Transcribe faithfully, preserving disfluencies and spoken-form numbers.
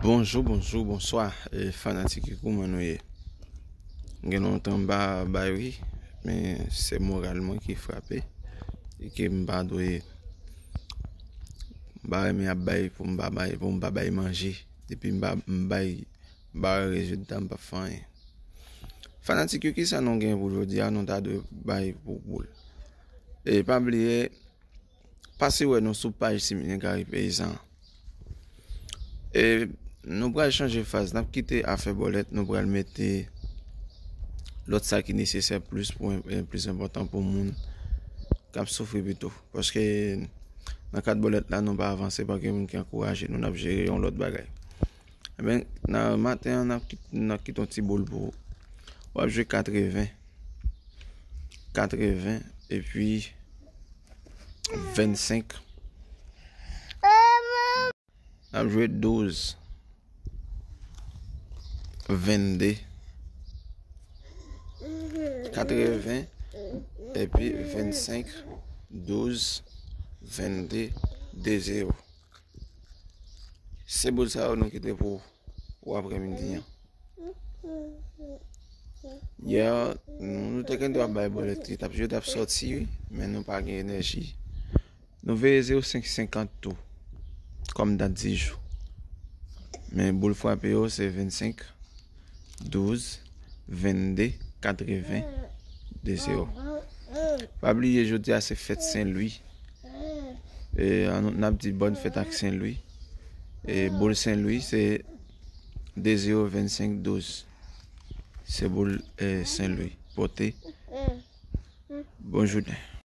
Bonjou, bonjou, bonswa, e, fanatik yo, kouman nou ye? Gen lontan m pa bay wi, men se moral mwen ki frape e ke m pa dwe, m pa renmen ap bay pou m pa bay, pou m pa bay manje. Depi m pa, m bay, m pa wè rezilta, m p ap fè anyen. Fanatik yo, kisa nou gen pou jodi a, nou ta dwe bay pou boul? E pa bliye, pase wè nou sou paj Similyen Kari Peyizan. E nou pral chanje faz, n ap kite afè bòlèt, nou pral mete lòt sa ki nesesè plis pou, e, plis enpòtan pou moun k ap soufri pito. Paske nan kad bòlèt la, nou pa avanse, pa gen moun ki ankouraje nou, n ap jere yon lòt bagay. Ebyen, nan maten an, n ap kit-, n ap kite yon ti boul pou ou. W ap jwe katreven. Katreven, epi vennsenk. N ap jwe douz, vennde, katreven, epi vennsenk, douz, vennde, de zewo. Se boul sa yo nou kite pou, pou aprèmidi an. Yè, nou, nou te gen dwa bay bòlèt ki t ap jwe, t ap sòti, wi, men nou pa gen enèji. Nou veye zewo senk senkant tou, kòm dat di jou. Men boul frape yo, se vennsenk, douz, vennde, katreven, de zewo. Pa bliye, jodi a se fèt Sen Lwi. E, an nou, n ap di bòn fèt ak Sen Lwi. E, boul Sen Lwi, se de zewo vennsenk douz. Se boul, e, Sen Lwi. Pote. Bon jounen.